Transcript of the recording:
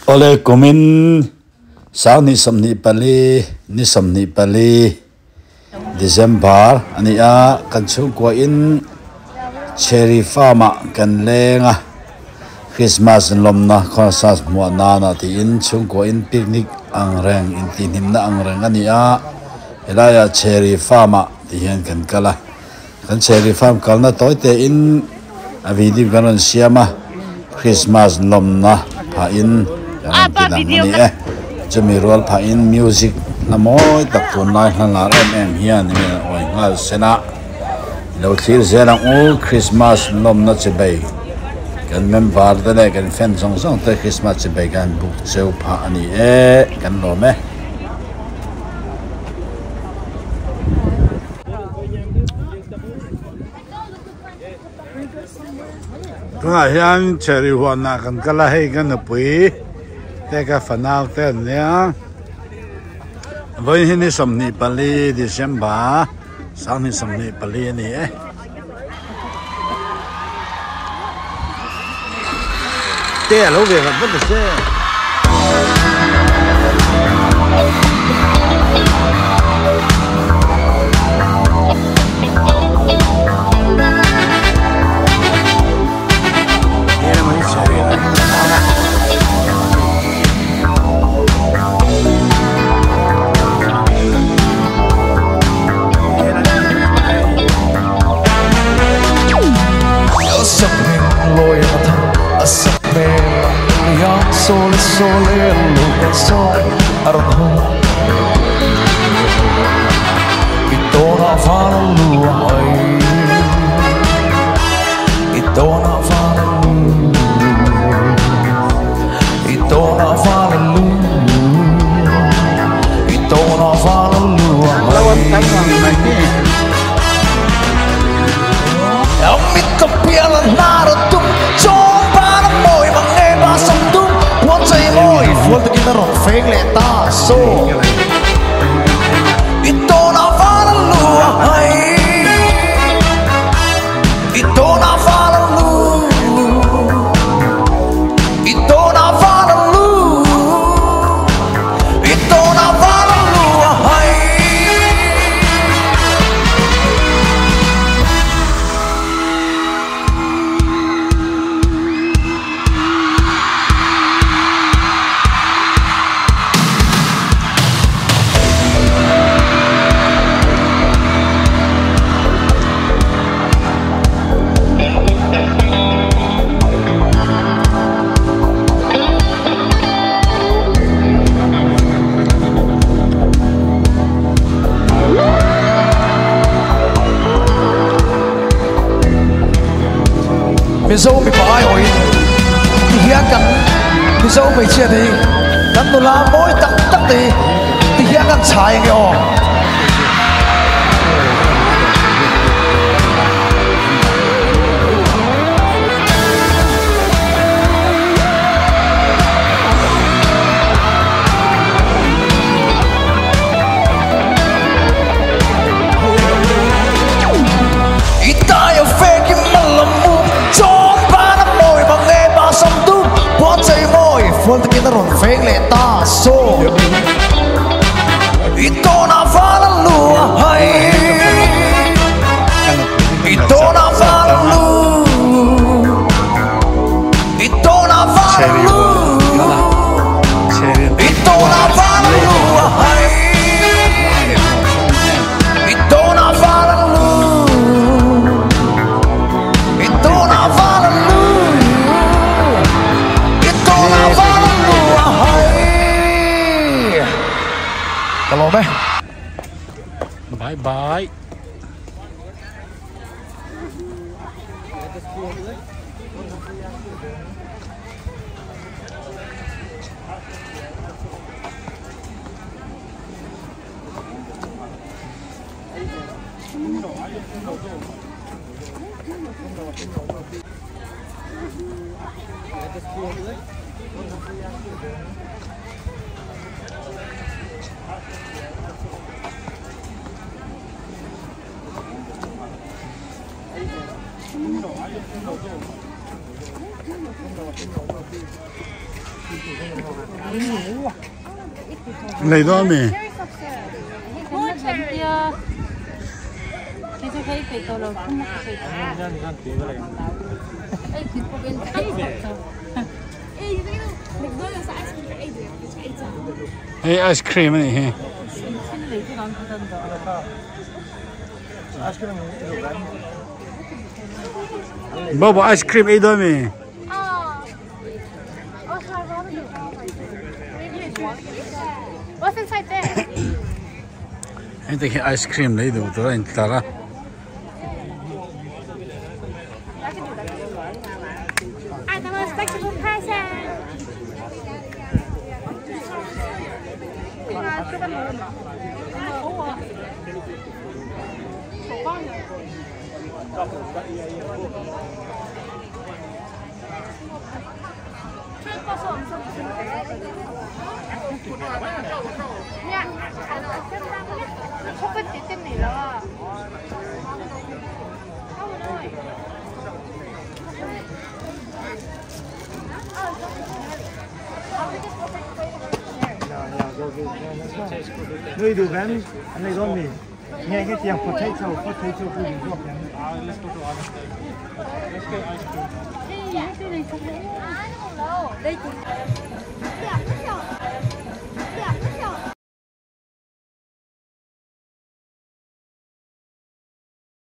Awle kumin sanghnih 24 ni 24 December a ni a, kan chhungkua in Cherry Farm ah kan leng a, Christmas lawmna concert hmuah nana tiin chhungkua in picnic ang reng intihhlimna ang reng a ni a, helaiah Cherry Farm ah ti hian kan kal a. Kan Cherry Farm kalna tawi te in a video kan rawn siam a, Christmas lawmna phah in kan rawn ti lang a ni e. Chumi rual phah in music hla mawi tak tunlai hla lar em em hian enge a awi nghal sen a. I lo thlir zel ang u, Christmas lawmna chibei kan member te leh kan fan zawng zawng te Christmas chibei kan buk cheu phah a ni e, kan lawm e. Tunah hian cherry huanah kan kal a, hei ka nupui te ka fanau te an nia. Vawiin hi ni 24 December 2024 a ni e. Te a lo ve vat vat a che. Mizo mipa ai awin ti hian kan Mizo hmeichhia te hi kan nula mawi tak tak te hi ti hian kan chhai ange aw. Bye bye. Lei dawn ami? Hei ice cream anih hi. Bobo ice cream ei dawn ami? Hei te khi ice cream lei duh tur a intlar a.